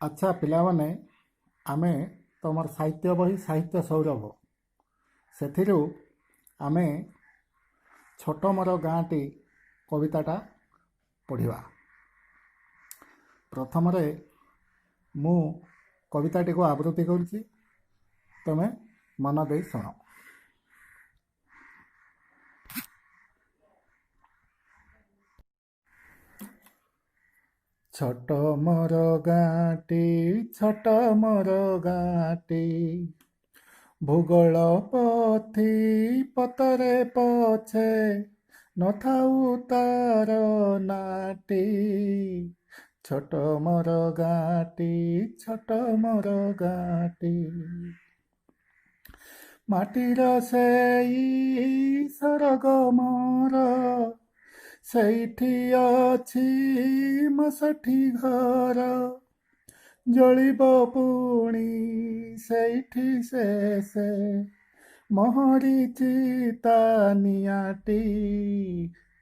ଆଚ୍ଛା ପିଲାମାନେ, ଆମେ ତୁମର ସାହିତ୍ୟ ବହି ସାହିତ୍ୟ ସୌରଭ, ସେଥିରୁ ଆମେ ଛୋଟ ମୋର ଗାଁଟି କବିତାଟା ପଢ଼ିବା। ପ୍ରଥମରେ ମୁଁ କବିତାଟିକୁ ଆବୃତ୍ତି କରୁଛି, ତୁମେ ମନ ଦେଇ ଶୁଣ। ଛୋଟ ମୋର ଗାଁଟି, ଛୋଟ ମୋର ଗାଁଟି, ଭୂଗୋଳ ପୋଥି ପତରେ ପଛେ ନଥାଉ ତାର ନାଁଟି। ଛୋଟ ମୋର ଗାଁଟି, ଛୋଟ ମୋର ଗାଁଟି, ମାଟିର ସେଇ ସରଗ ମୋର, ସେଇଠି ଅଛି ମୋ ଷଠି ଘର। ଜଳିବ ପୁଣି ସେଇଠି ଶେଷେ ମୋହରି ଚିତା ନିଆଁଟି।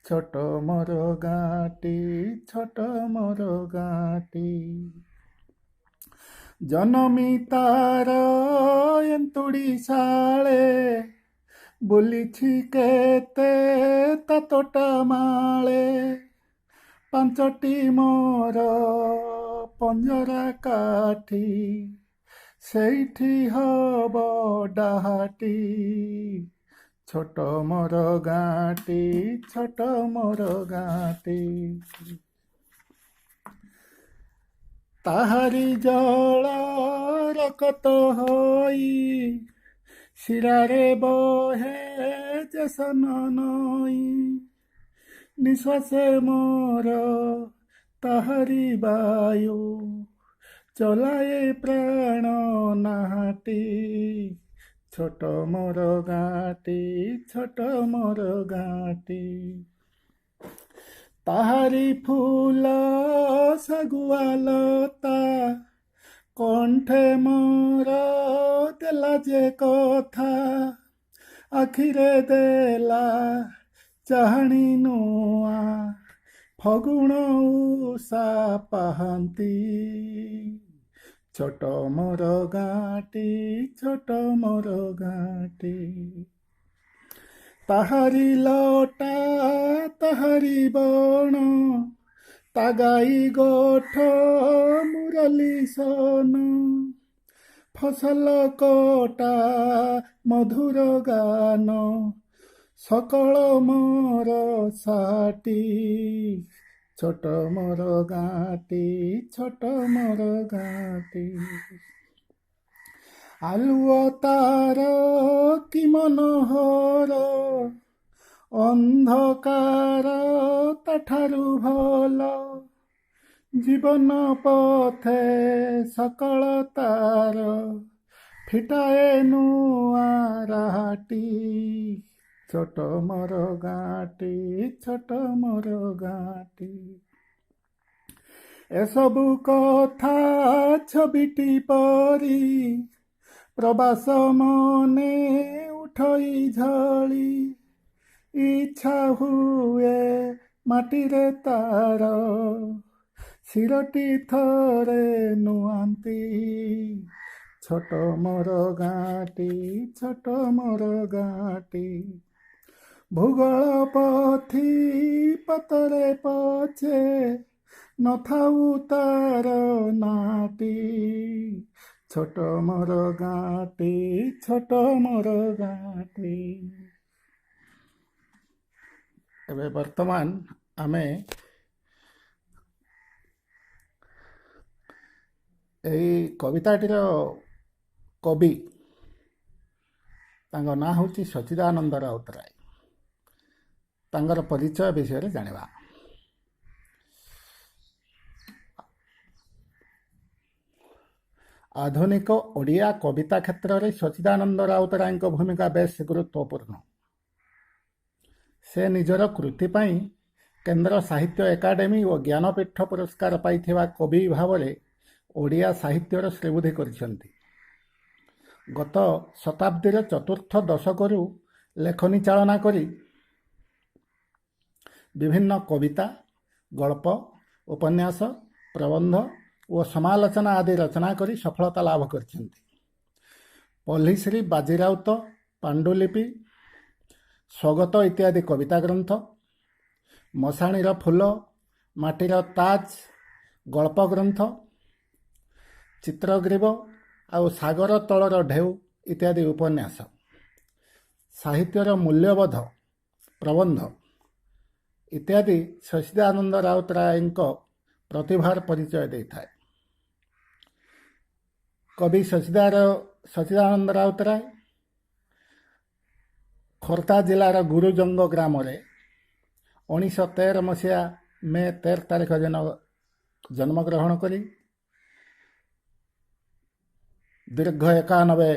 ଛୋଟ ମୋର ଗାଁଟି, ଛୋଟ ମୋର ଗାଁଟି, ଜନମି ତାର ଏନ୍ତୁଡ଼ି ଶାଳେ, ବୁଲିଛି କେତେ ତା ତୋଟା ମାଳେ। ପାଞ୍ଚଟି ମୋର ପଞ୍ଜରା କାଠି, ସେଇଠି ହବ ଡାହାଟି। ଛୋଟ ମୋର ଗାଁଟି, ଛୋଟ ମୋର ଗାଁଟି, ତାହାରି ଜଳ ରକତ ହୋଇ ଶିରାରେ ବହେ ଯେସନ ନଈ। ନିଶ୍ୱାସେ ମୋର ତାହାରି ବାୟୁ, ଚଲାଏ ପ୍ରାଣ ନାହାଟି। ଛୋଟ ମୋର ଗାଁଟି, ଛୋଟ ମୋର ଗାଁଟି, ତାହାରି ଫୁଲ ଶାଗୁଆ ଲତା, କଣ୍ଠେ ମୋର ଦେଲା ଯେ କଥା, ଆଖିରେ ଦେଲା ଚାହାଣୀ ନୂଆ, ଫଗୁଣ ଉଷା ପାହାନ୍ତି। ଛୋଟ ମୋର ଗାଁଟି, ଛୋଟ ମୋର ଗାଁଟି, ତାହାରି ଲଟା ତାହାରି ବଣ, ତା ଗାଈ ଗୋଠ ମୁରଲୀ ସନ, ଫସଲ କଟା ମଧୁର ଗାନ, ସକଳ ମୋର ସାଟି। ଛୋଟ ମୋର ଗାଁଟି, ଛୋଟ ମୋର ଗାଁଟି, ଆଲୁଅ ତାର କି ମନୋହର, ଅନ୍ଧକାର ତାଠାରୁ ଭଲ। ଜୀବନ ପଥେ ସକଳ ତାର, ଫିଟାଏ ନୂଆ ରାହାଟି। ଛୋଟ ମୋର ଗାଁଟି, ଛୋଟ ମୋର ଗାଁଟି, ଏସବୁ କଥା ଛବିଟି ପରି, ପ୍ରବାସ ମନେ ଉଠଇ ଝଳି। ଇଚ୍ଛା ହୁଏ ମାଟିରେ ତାର ଶିରଟି ଥରେ ନୁଆନ୍ତି। ଛୋଟ ମୋର ଗାଁଟି, ଛୋଟ ମୋର ଗାଁଟି, ଭୂଗୋଳ ପୋଥି ପତରେ ପଛେ ନଥାଉ ତାର ନାଁଟି। ଛୋଟ ମୋର ଗାଁଟି, ଛୋଟ ମୋର ଗାଁଟି। ଏବେ ବର୍ତ୍ତମାନ ଆମେ ଏଇ କବିତାଟିର କବି, ତାଙ୍କ ନାଁ ହେଉଛି ସଚ୍ଚିଦାନନ୍ଦ ରାଉତରାୟ, ତାଙ୍କର ପରିଚୟ ବିଷୟରେ ଜାଣିବା। ଆଧୁନିକ ଓଡ଼ିଆ କବିତା କ୍ଷେତ୍ରରେ ସଚ୍ଚିଦାନନ୍ଦ ରାଉତରାୟଙ୍କ ଭୂମିକା ବେଶ୍ ଗୁରୁତ୍ୱପୂର୍ଣ୍ଣ। ସେ ନିଜର କୃତି ପାଇଁ କେନ୍ଦ୍ର ସାହିତ୍ୟ ଏକାଡେମୀ ଓ ଜ୍ଞାନପୀଠ ପୁରସ୍କାର ପାଇଥିବା କବି ଭାବରେ ଓଡ଼ିଆ ସାହିତ୍ୟର ଶ୍ରୀବୃଦ୍ଧି କରିଛନ୍ତି। ଗତ ଶତାବ୍ଦୀର ଚତୁର୍ଥ ଦଶକରୁ ଲେଖନୀ ଚାଳନା କରି ବିଭିନ୍ନ କବିତା, ଗଳ୍ପ, ଉପନ୍ୟାସ, ପ୍ରବନ୍ଧ ଓ ସମାଲୋଚନା ଆଦି ରଚନା କରି ସଫଳତା ଲାଭ କରିଛନ୍ତି। ପଲ୍ଲିଶ୍ରୀ ବାଜିରାଉତ, ପାଣ୍ଡୁଲିପି, ସ୍ୱଗତ ଇତ୍ୟାଦି କବିତା ଗ୍ରନ୍ଥ, ମଶାଣିର ଫୁଲ, ମାଟିର ତାଜ ଗଳ୍ପ ଗ୍ରନ୍ଥ, ଚିତ୍ରଗ୍ରୀବ ଆଉ ସାଗର ତଳର ଢେଉ ଇତ୍ୟାଦି ଉପନ୍ୟାସ, ସାହିତ୍ୟର ମୂଲ୍ୟବୋଧ ପ୍ରବନ୍ଧ ଇତ୍ୟାଦି ସଚ୍ଚିଦାନନ୍ଦ ରାଉତରାୟଙ୍କ ପ୍ରତିଭାର ପରିଚୟ ଦେଇଥାଏ। କବି ସଚ୍ଚିଦାନନ୍ଦ ରାଉତରାୟ ଖୋର୍ଦ୍ଧା ଜିଲ୍ଲାର ଗୁରୁଜଙ୍ଗ ଗ୍ରାମରେ 1913 ମସିହା ମେ 13 ତାରିଖ ଦିନ ଜନ୍ମଗ୍ରହଣ କରି ଦୀର୍ଘ 91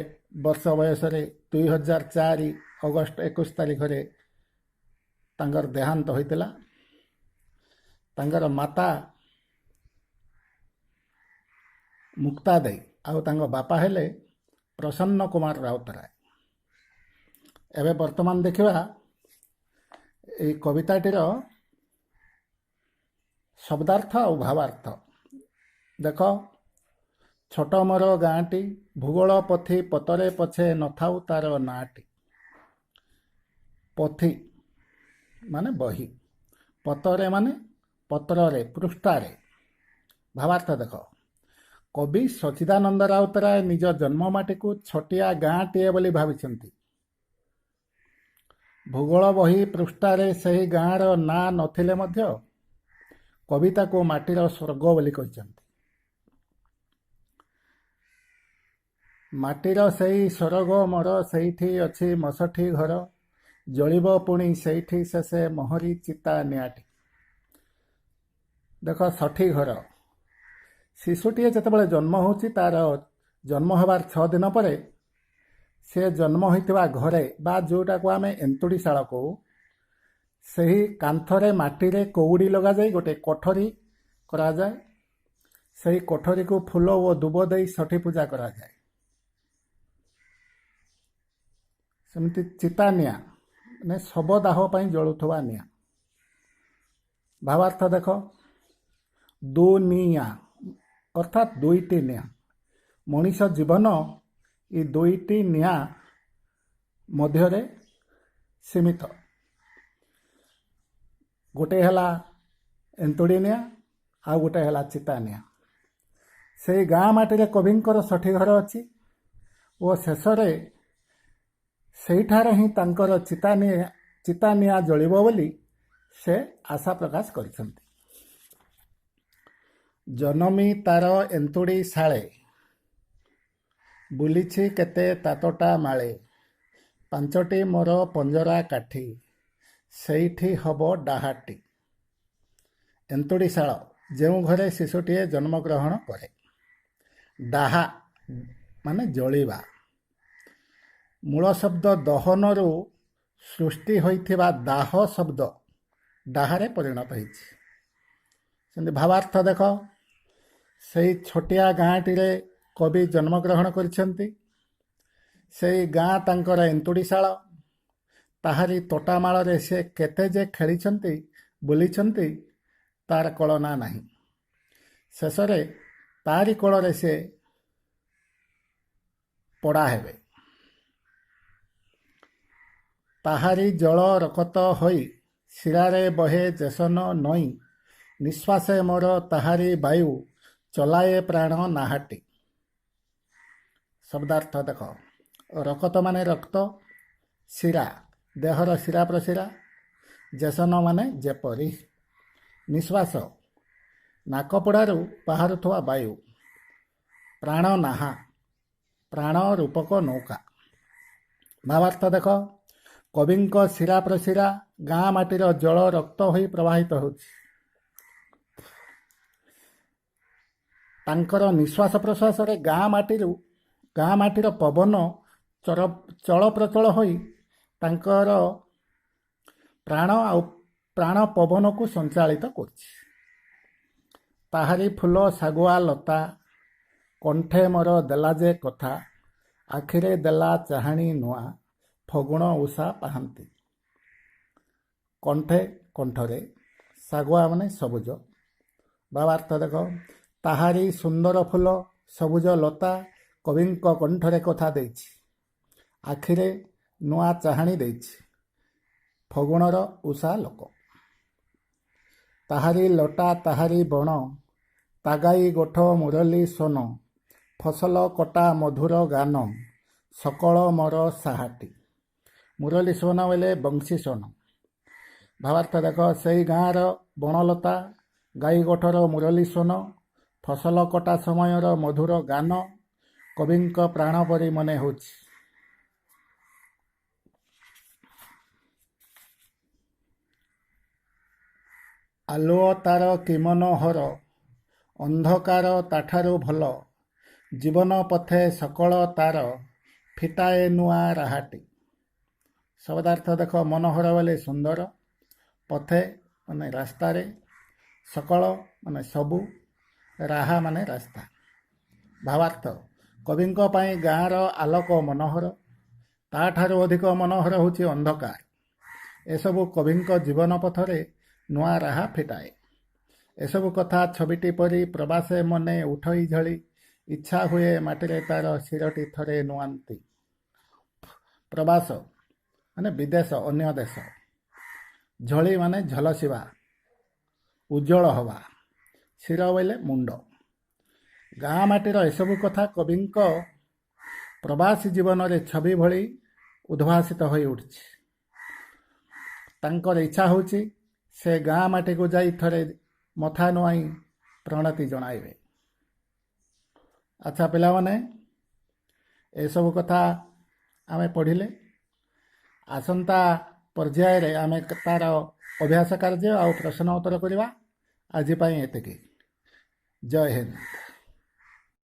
ବର୍ଷ ବୟସରେ 2004 ଅଗଷ୍ଟ 21 ତାରିଖରେ ତାଙ୍କର ଦେହାନ୍ତ ହୋଇଥିଲା। ତାଙ୍କର ମାତା ମୁକ୍ତା ଦେଇ ଆଉ ତାଙ୍କ ବାପା ହେଲେ ପ୍ରସନ୍ନ କୁମାର ରାଉତରାୟ। ଏବେ ବର୍ତ୍ତମାନ ଦେଖିବା ଏଇ କବିତାଟିର ଶବ୍ଦାର୍ଥ ଆଉ ଭାବାର୍ଥ। ଦେଖ, ଛୋଟ ମୋର ଗାଁଟି, ଭୂଗୋଳ ପୋଥି ପତରେ ପଛେ ନଥାଉ ତାର ନାଁଟି। ପୋଥି ମାନେ ବହି, ପତରେ ମାନେ ପତ୍ରରେ, ପୃଷ୍ଠାରେ। ଭାବାର୍ଥ ଦେଖ, କବି ସଚ୍ଚିଦାନନ୍ଦ ରାଉତରାୟ ନିଜ ଜନ୍ମମାଟିକୁ ଛୋଟିଆ ଗାଁଟିଏ ବୋଲି ଭାବିଛନ୍ତି। ଭୂଗୋଳ ବହି ପୃଷ୍ଠାରେ ସେହି ଗାଁର ନାଁ ନଥିଲେ ମଧ୍ୟ କବିତାକୁ ମାଟିର ସ୍ୱର୍ଗ ବୋଲି କହିଛନ୍ତି। ମାଟିର ସେଇ ସରଗ ମୋର, ସେଇଠି ଅଛି ମଷଠି ଘର, ଜଳିବ ପୁଣି ସେଇଠି ଶେଷେ ମୋହରି ଚିତା ନିଆଁଟି। ଦେଖ, ଷଠି ଘର। ଶିଶୁଟିଏ ଯେତେବେଳେ ଜନ୍ମ ହେଉଛି, ତାର ଜନ୍ମ ହେବାର 6 ଦିନ ପରେ ସେ ଜନ୍ମ ହୋଇଥିବା ଘରେ ବା ଯେଉଁଟାକୁ ଆମେ ଏନ୍ତୁଡ଼ିଶାଳ କହୁ, ସେହି କାନ୍ଥରେ ମାଟିରେ କଉଡ଼ି ଲଗାଯାଇ ଗୋଟେ କୋଠରୀ କରାଯାଏ। ସେହି କୋଠରୀକୁ ଫୁଲ ଓ ଦୁବ ଦେଇ ଷଠି ପୂଜା କରାଯାଏ। ସେମିତି ଚିତା ନିଆଁ ମାନେ ଶବଦାହ ପାଇଁ ଜଳୁଥିବା ନିଆଁ। ଭାବାର୍ଥ ଦେଖ, ଦୁନିଆ ଅର୍ଥାତ୍ ଦୁଇଟି ନିଆଁ। ମଣିଷ ଜୀବନ ଏ ଦୁଇଟି ନିଆଁ ମଧ୍ୟରେ ସୀମିତ। ଗୋଟେ ହେଲା ଏନ୍ତୁଡ଼ି ନିଆଁ, ଆଉ ଗୋଟେ ହେଲା ଚିତା ନିଆଁ। ସେଇ ଗାଁ ମାଟିରେ କବିଙ୍କର ଷଠି ଘର ଅଛି ଓ ଶେଷରେ ସେଇଠାରେ ହିଁ ତାଙ୍କର ଚିତା ନିଆଁ ଜଳିବ ବୋଲି ସେ ଆଶା ପ୍ରକାଶ କରିଛନ୍ତି। ଜନମି ତାର ଏନ୍ତୁଡ଼ି ଶାଳେ, ବୁଲିଛି କେତେ ତାତଟା ମାଳେ, ପାଞ୍ଚଟି ମୋର ପଞ୍ଜରା କାଠି, ସେଇଠି ହବ ଡାହାଟି। ଏନ୍ତୁଡ଼ିଶାଳ ଯେଉଁ ଘରେ ଶିଶୁଟିଏ ଜନ୍ମଗ୍ରହଣ କରେ। ଡାହା ମାନେ ଜଳିବା। ମୂଳ ଶବ୍ଦ ଦହନରୁ ସୃଷ୍ଟି ହୋଇଥିବା ଦାହ ଶବ୍ଦ ଡାହାରେ ପରିଣତ ହେଇଛି। ସେମିତି ଭାବାର୍ଥ ଦେଖ, ସେଇ ଛୋଟିଆ ଗାଁଟିରେ କବି ଜନ୍ମଗ୍ରହଣ କରିଛନ୍ତି। ସେଇ ଗାଁ ତାଙ୍କର ଏନ୍ତୁଡ଼ିଶାଳ। ତାହାରି ତୋଟାମାଳରେ ସେ କେତେ ଯେ ଖେଳିଛନ୍ତି, ବୁଲିଛନ୍ତି, ତାର କଳନା ନାହିଁ। ଶେଷରେ ତାରି କୋଳରେ ସେ ପୋଡ଼ା ହେବେ। ତାହାରି ଜଳ ରକତ ହୋଇ ଶିରାରେ ବହେ ଯେସନ ନଈ, ନିଶ୍ୱାସେ ମୋର ତାହାରି ବାୟୁ ଚଲାଏ ପ୍ରାଣ ନାହାଟି। ଶବ୍ଦାର୍ଥ ଦେଖ, ରକତ ମାନେ ରକ୍ତ, ଶିରା ଦେହର ଶିରା ପ୍ରଶିରା, ଯେସନ ମାନେ ଯେପରି, ନିଶ୍ୱାସ ନାକପୋଡ଼ାରୁ ବାହାରୁଥିବା ବାୟୁ, ପ୍ରାଣ ନାହା ପ୍ରାଣ ରୂପକ ନୌକା। ଭାବାର୍ଥ ଦେଖ, କବିଙ୍କ ଶିରା ପ୍ରଶିରା ଗାଁ ମାଟିର ଜଳ ରକ୍ତ ହୋଇ ପ୍ରବାହିତ ହେଉଛି। ତାଙ୍କର ନିଶ୍ୱାସ ପ୍ରଶ୍ୱାସରେ ଗାଁ ମାଟିର ପବନ ଚଳପ୍ରଚଳ ହୋଇ ତାଙ୍କର ପ୍ରାଣ ଆଉ ପ୍ରାଣ ପବନକୁ ସଞ୍ଚାଳିତ କରୁଛି। ତାହାରି ଫୁଲ ଶାଗୁଆ ଲତା, କଣ୍ଠେ ମୋର ଦେଲା ଯେ କଥା, ଆଖିରେ ଦେଲା ଚାହାଣୀ ନୂଆ, ଫଗୁଣ ଉଷା ପାହାନ୍ତି। କଣ୍ଠେ କଣ୍ଠରେ, ଶାଗୁଆ ମାନେ ସବୁଜ। ଭାବାର୍ଥ ଦେଖ, ତାହାରି ସୁନ୍ଦର ଫୁଲ, ସବୁଜ ଲତା କବିଙ୍କ କଣ୍ଠରେ କଥା ଦେଇଛି, ଆଖିରେ ନୂଆ ଚାହାଣି ଦେଇଛି। ଫଗୁଣର ଉଷାଲୋକ। ତାହାରି ଲଟା ତାହାରି ବଣ, ତା ଗାଈ ଗୋଠ ମୁରଲୀ ସ୍ୱନ, ଫସଲ କଟା ମଧୁର ଗାନ, ସକଳ ମୋର ସାହାଟି। ମୁରଲୀ ସ୍ୱନ ବୋଇଲେ ବଂଶୀ ସ୍ୱନ। ଭାବାର୍ଥ ଦେଖ, ସେଇ ଗାଁର ବଣଲତା, ଗାଈ ଗୋଠର ମୁରଲୀ ସ୍ୱନ, ଫସଲ କଟା ସମୟର ମଧୁର ଗାନ କବିଙ୍କ ପ୍ରାଣ ପରି ମନେ ହେଉଛି। ଆଲୁଅ ତାର କି ମନୋହର, ଅନ୍ଧକାର ତାଠାରୁ ଭଲ, ଜୀବନ ପଥେ ସକଳ ତାର ଫିଟାଏ ନୂଆ ରାହାଟି। ଶବ୍ଦାର୍ଥ ଦେଖ, ମନୋହର ବୋଇଲେ ସୁନ୍ଦର, ପଥେ ମାନେ ରାସ୍ତାରେ, ସକଳ ମାନେ ସବୁ, ରାହା ମାନେ ରାସ୍ତା। ଭାବାର୍ଥ, କବିଙ୍କ ପାଇଁ ଗାଁର ଆଲୋକ ମନୋହର, ତାଠାରୁ ଅଧିକ ମନୋହର ହେଉଛି ଅନ୍ଧକାର। ଏସବୁ କବିଙ୍କ ଜୀବନ ପଥରେ ନୂଆ ରାହା ଫିଟାଏ। ଏସବୁ କଥା ଛବିଟି ପରି ପ୍ରବାସେ ମନେ ଉଠଇ ଝଳି, ଇଚ୍ଛା ହୁଏ ମାଟିରେ ତାର ଶିରଟି ଥରେ ନୁଆନ୍ତି। ପ୍ରବାସ ମାନେ ବିଦେଶ, ଅନ୍ୟ ଦେଶ। ଝଳି ମାନେ ଝଲସିବା, ଉଜ୍ଜଳ ହବା। ଶିର ବୋଇଲେ ମୁଣ୍ଡ। ଗାଁ ମାଟିର ଏସବୁ କଥା କବିଙ୍କ ପ୍ରବାସୀ ଜୀବନରେ ଛବି ଭଳି ଉଦ୍ଭାସିତ ହୋଇ ଉଠିଛି। ତାଙ୍କର ଇଚ୍ଛା ହେଉଛି ସେ ଗାଁ ମାଟିକୁ ଯାଇ ଥରେ ମଥା ନୁଆଇଁ ପ୍ରଣତି ଜଣାଇବେ। ଆଚ୍ଛା ପିଲାମାନେ, ଏସବୁ କଥା ଆମେ ପଢ଼ିଲେ। ଆସନ୍ତା ପର୍ଯ୍ୟାୟରେ ଆମେ ତାର ଅଭ୍ୟାସ କାର୍ଯ୍ୟ ଆଉ ପ୍ରଶ୍ନ ଉତ୍ତର କରିବା। ଆଜି ପାଇଁ ଏତିକି। ଜୟ ହିନ୍ଦ।